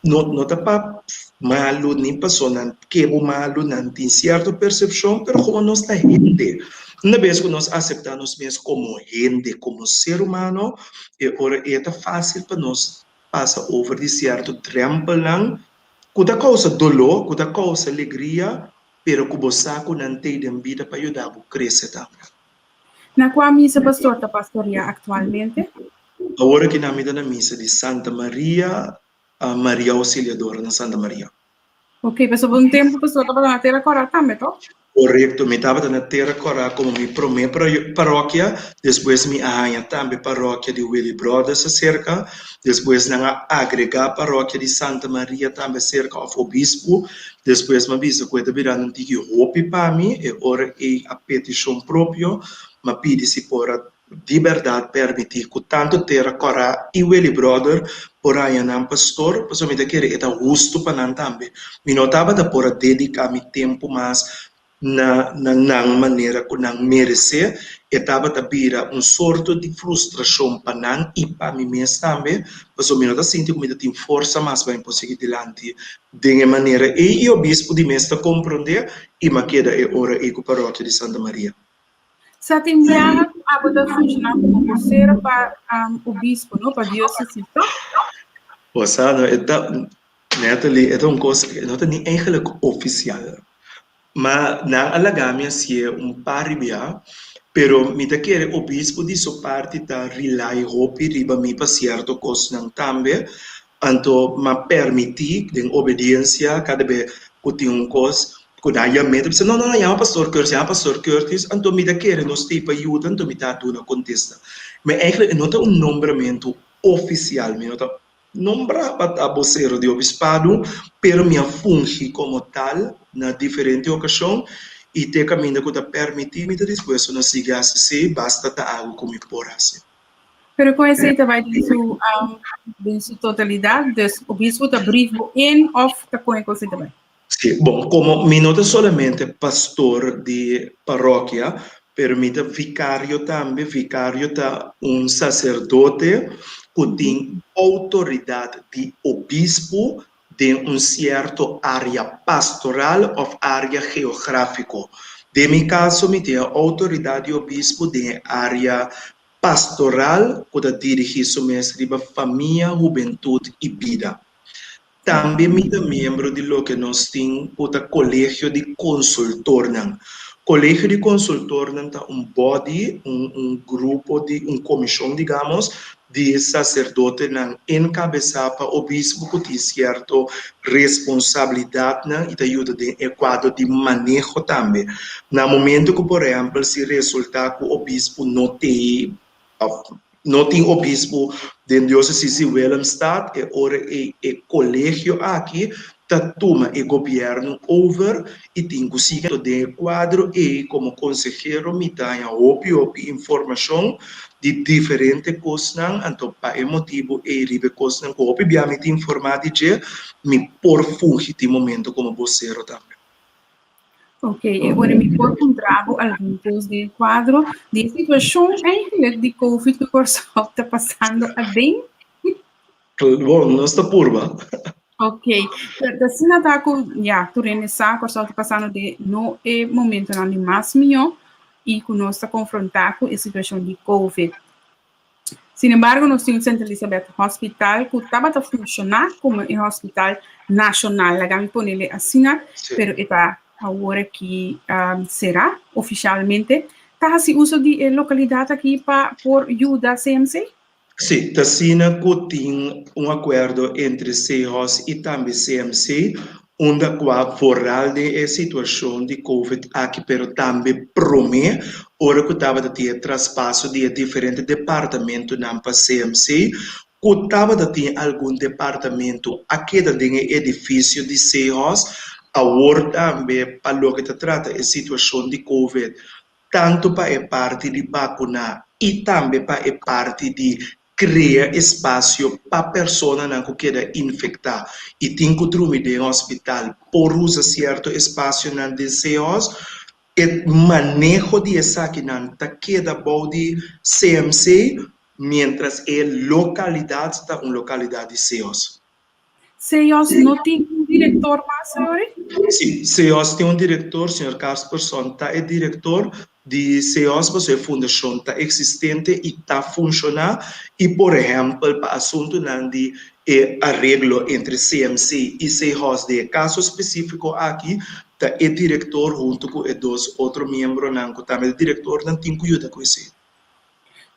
No, no ta pa malu ni paso nan ke bo malu, nan tin sierto persepshon, pero komo nos ta hende, una bes ku nos aseptá nos mes komo hende, komo ser humano, e ora ei ta fásil pa nos pasa over di sierto drèmpelnan ku ta kousa doló, ku ta kousa alegria, pero ku bo sa ku nan t'ei den bida pa yuda bo krese tambe. Na kua misa pastor ta pastoriá aktualmente? Awor aki nan mi ta na misa di Santa Maria, Maria Auxiliadora na Santa Maria. Ok, pasobra un tempu pastor tabata na Tera Kòrá tambe, to? Korekto, mi tabata na Tera Kòrá komo mi promé parokia, despues mi a haña tambe parokia di Willy Brothers aserka, despues nan a agregá parokia di Santa Maria tambe aserka òf Obispu, despues mi a bisa ku e ta birando un tiki hopi pa mi, e ora ei a petishon propio, mi a pidi si por a Di bèrdat pèrmití ku tantu Tera Kòrá i Willy Brother por haña nan pastor, pasobra mi ta kere e ta hustu pa nan tambe. Mi no tabata por a dediká mi tempu mas na na nan manera ku nan meresé. E tabata bira un sorto di frustrashon pa nan i pa mi mes tambe, pasobra mi no ta sinti ku mi ta tin forsa mas pa mi por sigui dilanti den e manera ei. I obispo di mes ta komprondé i mi a keda e ora ei ku Parokia di Santa Maria. Sa tin biaha ku abo ta funshoná komo bosero pa obispo, no? Pa diósesis, to? Bo sa, no, e ta, Natalie, e ta un kos, e no ta ni eigenlijk ofisial. Ma nan a laga mi hasié un par di bia, pero mi ta kere obispo di su parti ta rely hopi riba mi pa sierto kosnan tambe. Anto m'a permití den obediencia kada be ku tin un kos ku nan yam'é ta bisa, No, no, no, yama Pastor Curtis, yama Pastor Curtis. Anto mi ta kere nos t'ei pa yuda, anto mi ta duna kontesta. Ma eigenlijk e no ta un nombramentu ofisial, mi no ta nombrá pa ta bosero di obispado, pero mi a fungi komo tal na diferente okashon i te kaminda ku ta permití mi ta dispuesto na sigui hasi esei, basta ta algu ku mi por hasi. Pero con esey ta bay den su, um, den su totalidad, dus obispo ta brief bo in of ta con e cosa ta bay? Sí, bon, como mi no ta solamente pastor di parokia, pero mi ta vicario tambe, vicario ta un sacerdote cu tin autoridad di obispo den un cierto area pastoral of area geografico. Den mi caso mi tin e autoridad di obispo den e area pastoral cu ta dirigi su mes riba famia, hubentud y bida. Tambe mi ta miembro di loke nos tin cu ta Colegio di Consultornan. Colegio di Consultornan ta un body, un un grupo di, un comision digamos, di saserdotenan enkabesá pa obispo ku tin sierto responsabilidatnan i ta yuda den e kuadro di maneho tambe. Na momento ku por ehèmpel si resultá ku obispo no tei òf no tin obispo den diósesis di Willemstad e ora ei e kolegio aki ta tuma e gobièrnu over i tin ku sigui. Anto den e kuadro ei komo konsehero mi ta haña hopi hopi informashon di diferente kosnan, anto pa e motibu ei riba e kosnan ku hopi bia mi ta informá di dje, mi por fungi tin momento komo bosero tambe. Ok, e ora mi por puntra bo algun kos den e kuadro di e situashon eigenlijk di covid ku Kòrsou ta pasando aden? Bon, nos ta purba. Ok, ta asina ta ku ya tur hende sa Kòrsou ta pasando den no e momentonan di mas mihó i ku nos ta konfrontá ku e situashon di covid. Sin embargo nos tin un Sint Elisabeth Hospital ku tabata funshoná komo e hospital nashonal, laga mi ponele asina, pero e ta awor aki será ofishalmente. Ta hasi uso di e lokalidat aki pa por yuda CMC? Sí, ta asina ku tin un akuerdo entre SEHOS i tambe CMC, unda kua vooral den e situashon di covid aki pero tambe promé ora ku tabata tin e traspaso di e diferente departamentonan pa CMC, ku tabata tin algun departamento a keda den e edifisio di SEHOS, awor tambe pa loke ta trata e situashon di covid tantu pa e parti di bakuná i tambe pa e parti di krea espasio pa personanan ku keda infektá i tin ku drumi den hospital por usa sierto espasionan den SEHOS. E maneho di esakinan ta keda bou di CMC miéntras e lokalidat ta un lokalidat di SEHOS. SEOS no tin un director mas ahora? Sí, SEOS tin un director, señor Kasperson ta e director di SEOS pasobra e fundacion ta existente y ta funciona y por ehempel pa asuntonan di e areglo entre CMC y SEHOS den e caso specifico aki ta e director hunto cu e dos otro miembronan cu tambe ta directornan tin cu yuda cu esey.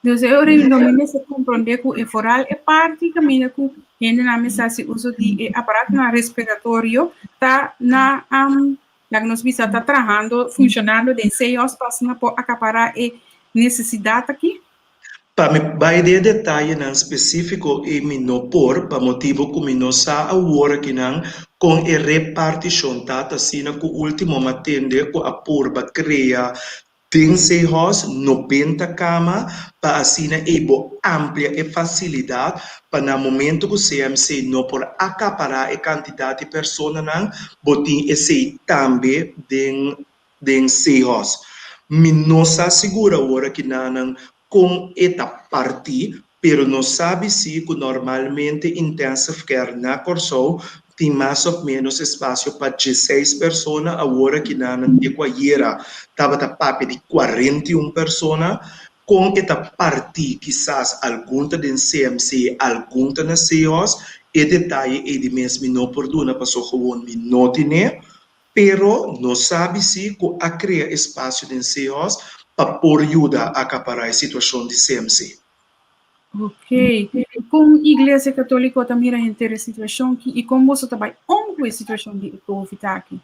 Dus e ora lo mi mester komprondé ku e foral e parti kaminda ku hendenan mester hasi uso di e aparatonan respiratorio ta na laga nos bisa ta trahando, funshonando den CEOS pa asina por akapará e nesesidat aki? Pa mi bai den e detayenan spesífiko ei mi no por, pa motibu ku mi no sa awor akinan kon e repartishon ta, ta asina ku último mi a tende ku a purba krea Den Seahorse 90 kama pa asina ei bo amplia e fasilidat pa na momento ku CMC no por akapará e kantidat di personanan bo tin esei tambe den den Seahorse. Mi no sa sigur awor akinanan Kon e ta partí, pero nos sabi sí ku normalmente intensive care na Kòrsou tin mas òf ménos espasio pa dieseis persona, awor akinanan te ku ayera tabata papia di 41 persona. Kon e ta partí, kisas algun ta den CMC, algun ta na CEOS, e detaye ei di mes mi no por duna paso gewon mi no tin'é. Pero nos sabi si ku a krea espasio den CEOS pa por yuda akapará e situashon di CMC. Ok. Kon Iglesia Katoliko ta mira henter e situashon ki i kon boso ta bai om ku e situashon di e covid aki?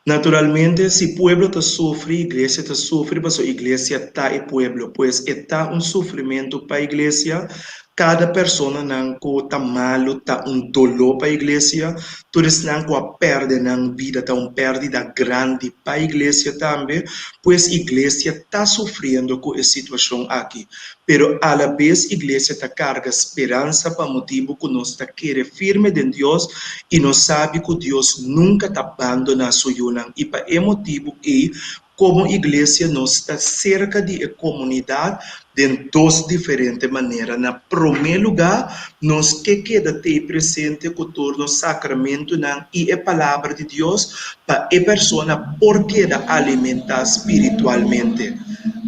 Naturalmente si pueblo ta sufri, iglesia ta sufri pasobra iglesia ta e pueblo. Pues e ta un sufrimentu pa iglesia. Kada personanan ku ta malu ta un doló pa iglesia. Tur esnan ku a pèrdè nan bida ta un pèrdida grandi pa iglesia tambe, pues iglesia ta sufriendo ku e situashon aki. Pero alabes iglesia ta karga speransa pa motibu ku nos ta kere firme den Dios i nos sabi ku Dios nunka ta bandoná su yunan i pa e motibu ei Komo iglesia nos ta serka di e komunidat den dos diferente manera. Na promé lugá, nos ke keda tei presente ku tur nos sakramentunan i e Palabra di Dios pa e persona por keda alimentá spiritualmente.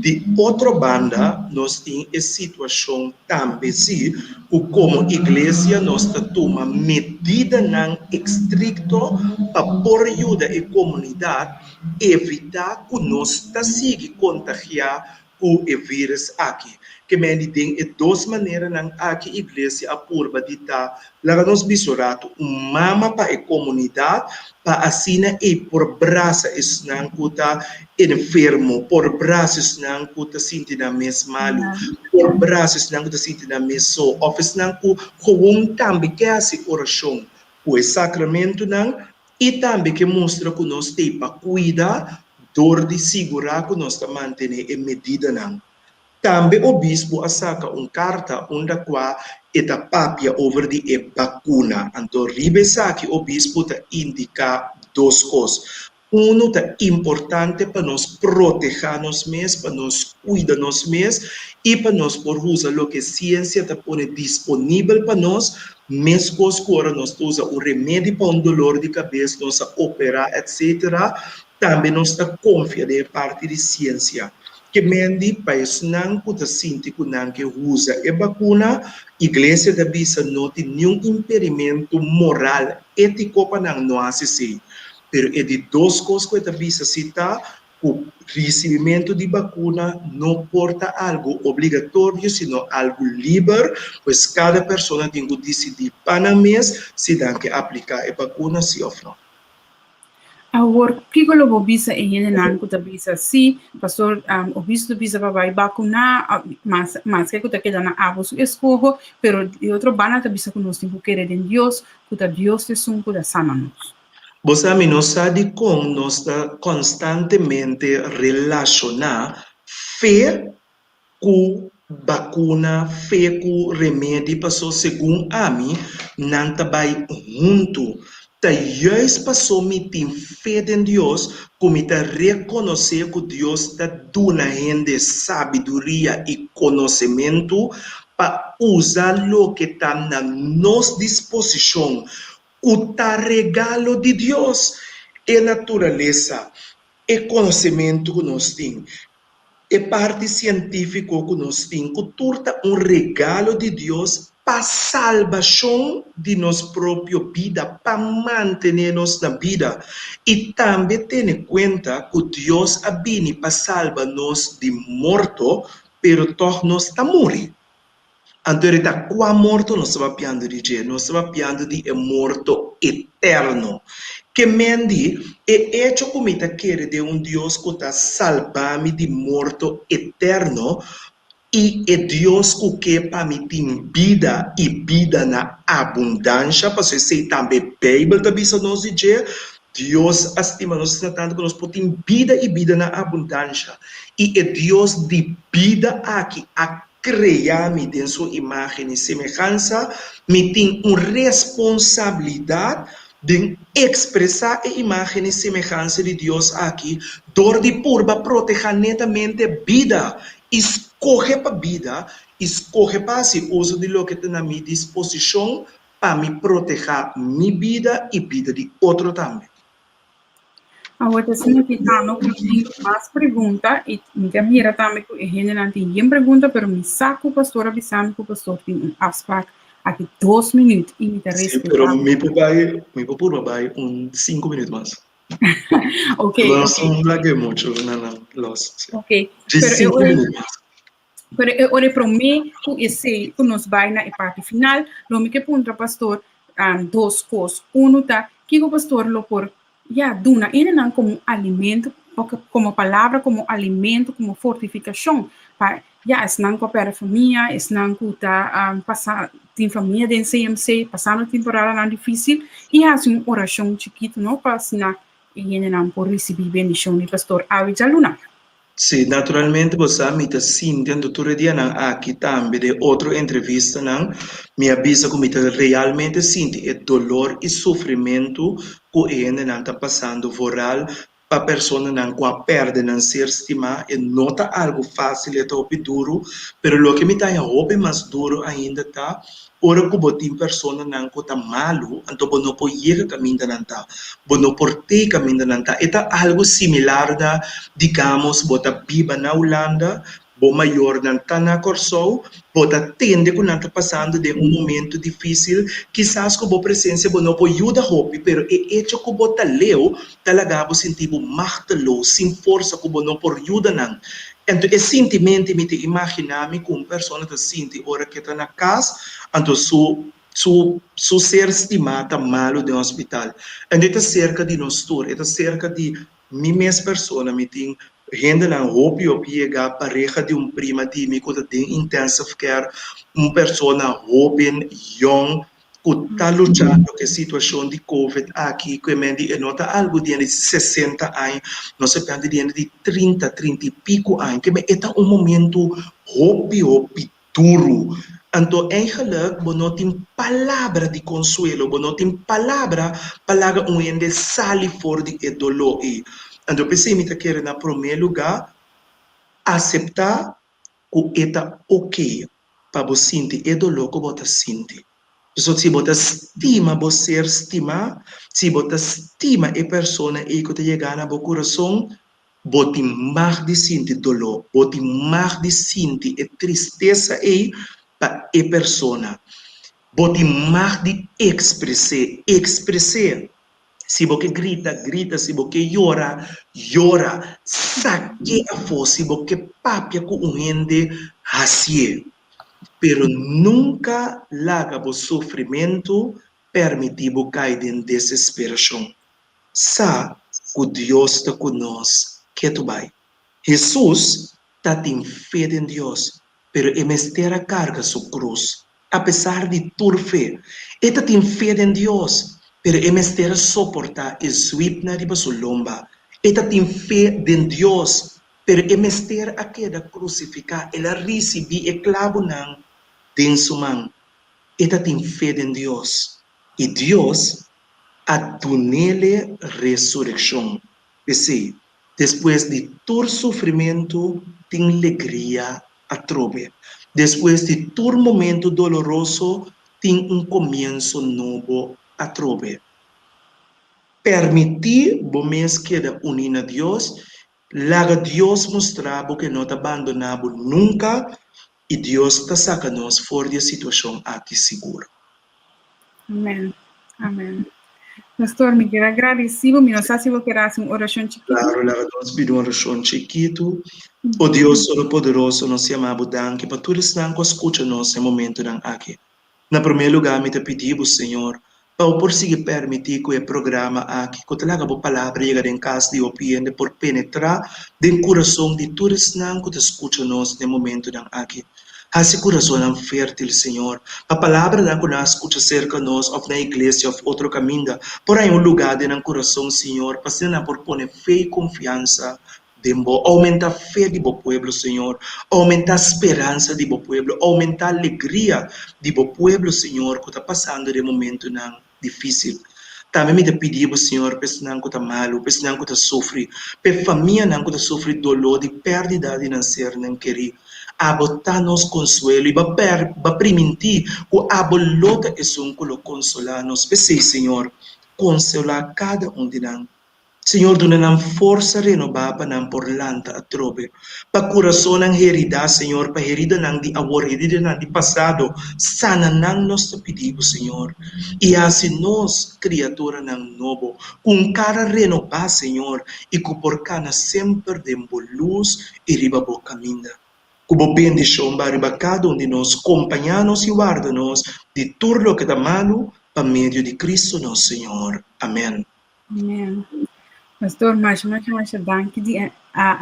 Di otro banda, nos tin e situashon tambe sí ku komo iglesia nos ta tuma medidanan estrikto pa por yuda e komunidat Evitá ku nos ta sigui kontagiá ku e vírus aki. Ke mende den e dos maneranan aki Iglesia a purba di ta, laga nos bisa un ratu, un mama pa e komunidat, pa asina ei por brasa esnan ku ta enfermo, por brasa esnan ku ta sinti nan mes malu, por brasa esnan ku ta sinti nan mes so, òf esnan ku gewoon tambe ke hasi orashon ku e sakramentunan. I tambe ke mustra ku nos t'ei pa kuida dor di sigurá ku nos ta mantené e medidanan. Tambe obispo a saka un karta unda kua e ta papia over di e bakuna. Anto riba esaki obispo ta indiká dos kos. Unu, ta importante pa nos protehá nos mes, pa nos kuida nos mes i pa nos por usa loke siensia ta pone disponibel pa nos Meskos ku ora nos ta usa un remedi pa un dolor di kabes, nos a operá etsetera, tambe nos ta konfia den e parti di siensia. Ke mendi pa esnan ku ta sinti ku nan ke usa e bakuna, iglesia ta bisa no tin niun impedimentu moral, étiko pa nan no hasi esei. Pero e di dos kos ku e ta bisa si ta. ku risibimentu di bakuna no por ta algu obligatorio sino algu liber, pues kada persona tin ku disidí pa nan mes si nan ke apliká e bakuna si òf no. Awor, kiko lo bo bisa e hendenan ku ta bisa si, pastor obispo ta bisa pa bai bakuná, mas maske ku ta keda na abo su eskoho, pero di otro banda ta bisa ku nos tin ku kere den Dios, ku ta Dios ta esun ku ta sana nos. Bo sa, mi no sa dikon nos ta konstantemente relashoná fe ku bakuna, fe ku remedi, paso segun ami nan ta bai huntu. Ta juist paso mi tin fe den Dios ku mi ta rekonosé ku Dios ta duna hende sabiduria i konosementu pa usa loke ta na nos disposishon ku ta regalo di Dios, e naturalesa, e konosementu ku nos tin, e parti sientífiko ku nos tin, ku tur ta un regalo di Dios pa salbashon di nos propio bida, pa mantené nos na bida. I tambe tene kuenta ku Dios a bini pa salba nos di morto, pero tòg nos ta muri. Anto e ta kua morto nos ta papiando di dje? Nos ta papiando di e morto eterno. Ke men di, e echo ku mi ta kere den un Dios ku ta salba mi di morto eterno i e Dios ku ke pa mi tin bida i bida na abundansha, pasobra esei tambe Beibel ta bisa nos di dje, Dios a stima nos asina tantu ku nos por tin bida i bida na abundansha. I e Dios di bida aki a krea mi den su imágen i semehansa, mi tin un responsabilidat den ekspresá e imágen i semehansa di Dios aki dor di purba protehá netamente bida i skohe pa bida i skohe pa hasi uso di loke ta na mi disposishon pa mi protehá mi bida i bida di otro tambe. Awor ta asina ki Tano ku tin mas pregunta i mi ta mira tambe ku e hendenan tin yen pregunta pero mi sa ku pastor a bisa mi ku pastor tin un afspraak aki dos minuut i mi ta Sí, respetá. pero mi por bai, mi por purba bai un sinku minuut mas. Ok, Lo ok. no lag'é muchu na nan los. Sí. Ok, Djis pero e sinku ora minuut mas. Pero e ora e promé ku esei ku nos bai na e parti final, lo mi ke puntra pastor um, dos kos. Unu ta, kiko pastor lo por ya duna hendenan komo alimento, komo palabra, komo alimento, komo fortifikashon pa ya esnan ku a pèrdè famia, esnan ku ta um, pasa tin famia den CMC, pasando temporadanan difísil, i hasi un orashon chikitu, no, pa asina e hendenan por risibí bendishon di pastor awe djaluna. Sí, naturalmente bo sa mi ta sinti anto tur e dianan aki tambe den otro entrevistanan mi a bisa ku mi ta realmente sinti e dolor i sufrimentu ku e hendenan ta pasando vooral pa personanan ku a pèrdè nan ser stimá. E no ta algu fásil, e ta hopi duru, pero loke mi ta haña hopi mas duru ainda ta Ora ku bo tin personanan ku ta malu, anto bo no por yega kaminda nan ta. Bo no por tei kaminda nan ta. E ta algu similar na, digamos, bo ta biba na Hulanda, bo mayornan ta na Kòrsou, bo ta tende ku nan ta pasando den un momento difísil, kisas ku bo presensia bo no por yuda hopi, pero e echo ku bo ta leu ta laga bo sinti bo machteloos, sin forsa, ku bo no por yuda nan. Anto e sintimenti mi ta imaginá mi ku un persona ta sinti ora ku e ta na kas, anto su su su ser stimá ta malu den hospital. Anto e ta serka di nos tur, e ta serka di mi mes persona. Mi tin hendenan hopi hopi yegá, pareha di un prima di mi ku ta den intensive care, un persona hóben, yòn, ku ta luchando ku e situashon di covid aki, ku e men di e no ta algu di hende di sesenta aña, nos ta piensa di hende di trinta, trinta i piku aña, ke men e ta un momentu hopi hopi duru. Anto eigenlijk bo no tin palabra di konsuelo, bo no tin palabra pa laga un hende sali for di e doló ei. Anto p'esei mi ta kere na promé lugá aseptá ku e ta oke pa bo sinti e doló ku bo ta sinti. Pasobra si bo ta stima bo ser stimá, si bo ta stima e persona ei ku ta yegá na bo kurason, bo tin mag di sinti doló, bo tin mag di sinti e tristesa ei pa e persona. Bo tin mag di ekspres'é, ekspres'é. Si bo ke grita, grita, si bo ke yora, yora. Sak'é afó, si bo ke papia ku un hende, hasié. Pero nunka laga bo sufrimentu permití bo kai den desesperashon. Sa ku Dios ta ku nos ketu bai. Hesus ta tin fe den Dios, pero e mester a karga su krus. Apesar di tur fe, e ta tin fe den Dios, pero e mester a soportá e zwipnan riba su lomba. E ta tin fe den Dios, pero e mester a keda krusifiká, el a risibí e klabunan den su man. E ta tin fe den Dios, i Dios a dun'ele resurekshon. P'esei, despues di tur sufrimentu tin legria atrobe. Despues di tur momentu doloroso tin un komienso nobo atrobe. Permití bo mes keda uní na Dios, laga Dios mustra bo ku e no ta bandoná bo nunka i Dios ta saka nos for di e situashon aki sigur. Amen. Amen. Pastor, mi kier a gradeci bo. Mi no sa si bo kier haci un oracion chikitu. Claro, laga nos pidi un oracion chikitu. O Dios Todopoderoso, nos yama bo danki pa tur esnan cu a scucha nos e momentonan aki. Na promé lugá mi ta pidi bo, Señor, pa bo por sigui permití ku e programa aki, ku ta laga bo palabra yega den kas di hopi hende, por penetrá den kurason di tur esnan ku ta skucha nos den momentunan aki. Hasi kurasonnan fértil, Señor, pa palabranan ku nan a skucha serka nos òf na iglesia òf otro kaminda por haña un lugá den nan kurason, Señor, pa asina nan por pone fe i konfiansa Den bo. Oumentá fe di bo pueblo, Señor. Oumentá speransa di bo pueblo. Oumentá alegria di bo pueblo, Señor, ku ta pasando den momentunan difísil. Tambe mi ta pidi bo, Señor, pa esnan ku ta malu, pa esnan ku ta sufri, pa e famianan ku ta sufri doló di pèrdida di nan sernan kerí. Abo ta nos konsuelo i bo a primintí ku abo lo ta esun ku lo konsolá nos. P'esei, Señor, konsolá kada un di nan. Señor duna nan forsa renobá pa nan por lanta atrobe. Pa kurasonnan heridá, Señor, pa heridanan di awor, heridanan di pasado, sana nan nos ta pidi Bo, Señor, i hasi nos kriaturanan nobo, ku un kara renobá, Señor, i ku por kana semper den Bo lus i riba Bo kaminda. Ku Bo bendishon ba riba kada un di nos, kompañá nos i warda nos di tur loke ta malu, pa medio di Cristo nos Señor. Amèn. Amen. Pastor, masha, masha, masha danki di a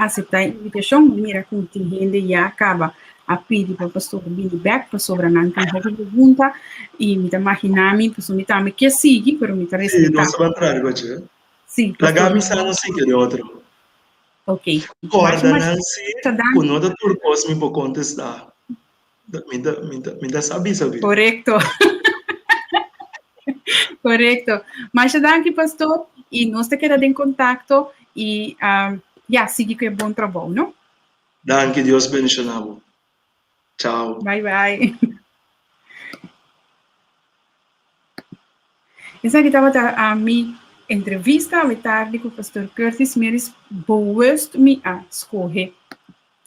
acepta e invitacion. Mi mira cu tin hende ya caba a pidi pa pastor bini bek pasobra nan tin hopi pregunta y mi ta magina mi, pasobra mi tambe kier sigui, pero mi ta Sí, respeta. nos ta ban traha riba dje. Sí, Laga pastor. mi sa nos sigui de otro. Ok. Masha, Corda masha nan sí danki. cu no ta tur cos mi por contesta. Mi ta, mi ta, mi ta sabi sabi. Correcto. Correcto. Masha danki, pastor. Y nos ta keda den contacto y um, ja, sigui cu e bon trabou, no? Danki, Dios bendiciona bo. Chao. Bye bye. Esaki tabata a mi entrevista awe tardi cu pastor Curtis Meris. Bewust mi a scoge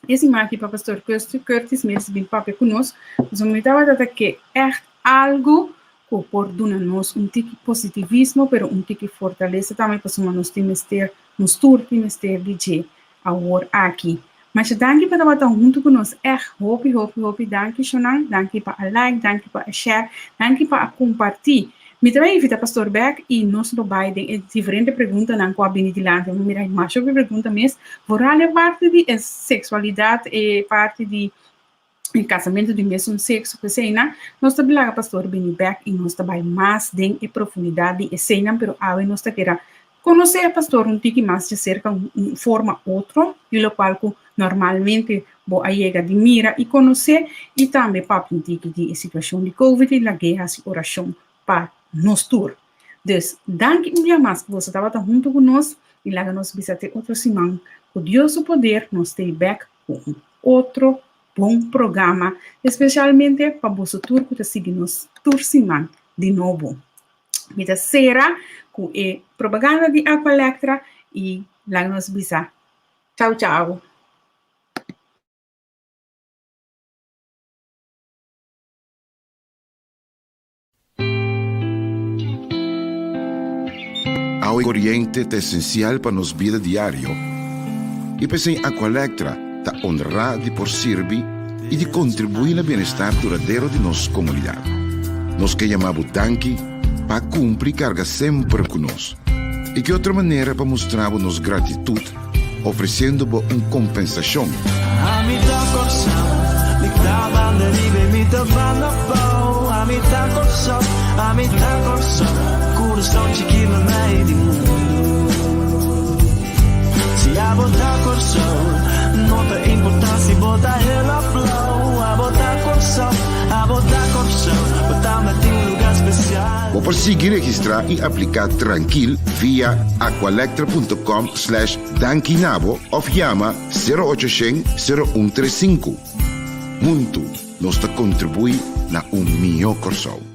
E siman aki pa Pastor Curtis Meris bin papia ku nos, pasobra mi tabata ta ke ègt algu ku por duna nos un tiki positivismo, pero un tiki fortalesa tambe, pasobra nos tin mester, nos tur tin mester di dje awor aki. Masha danki pa tabata huntu ku nos, ègt hopi, hopi, hopi danki shonnan, danki pa a like, danki pa a share, danki pa a kompartí. Mi ta bai invita Pastor bek y nos lo bai den e diferente preguntanan cu a bini dilanti. Mi mira masha hopi pregunta mes, vooral e parti di e sexualidad, e parti di e casamento di mesun sexo cu eseinan. Nos ta laga Pastor bini bek y nos ta bai mas den e profundidad di eseinan, pero awe nos ta keda conoce e Pastor un tiki mas di cerca un forma otro di locual cu normalmente bo a yega di mira y conoce y tambe papia un tiki di e situacion di covid y lag'e haci oracion pa nos tur. Dus, danki un bia mas ku boso tabata huntu ku nos y laga nos bisa te otro siman ku Dios su poder nos t'ei bek ku un otro bon programa especialmente pa boso tur ku ta sigui nos tur siman di nobo. Mi ta sera ku e propaganda di Aqualectra y laga nos bisa chau chau. Awa i koriente ta esensial pa nos bida diario i p'esei Aqualectra ta honrá di por sirbi i di kontribuí na bienestar duradero di nos komunidat. Nos ke yama bo danki pa kumpli karga semper ku nos. I ki otro manera pa mustra bo nos gratitut ofresiendo bo un kompensashon? Ami ta Kòrsou, mi ta banda riba i mi ta banda abou. Ami ta Kòrsou, ami ta Kòrsou, kurason chikí mei di mundu. Si abo ta Kòrsou, no ta importá si bo ta hel òf blou. Abo ta Kòrsou, abo ta Kòrsou, bo tambe tin un lugá spesial. Bo por sigui registrá i apliká trankil via aqualectra.com slash dankinabo òf yama 0800 0135. Huntu nos ta kontribuí na un mihó Kòrsou.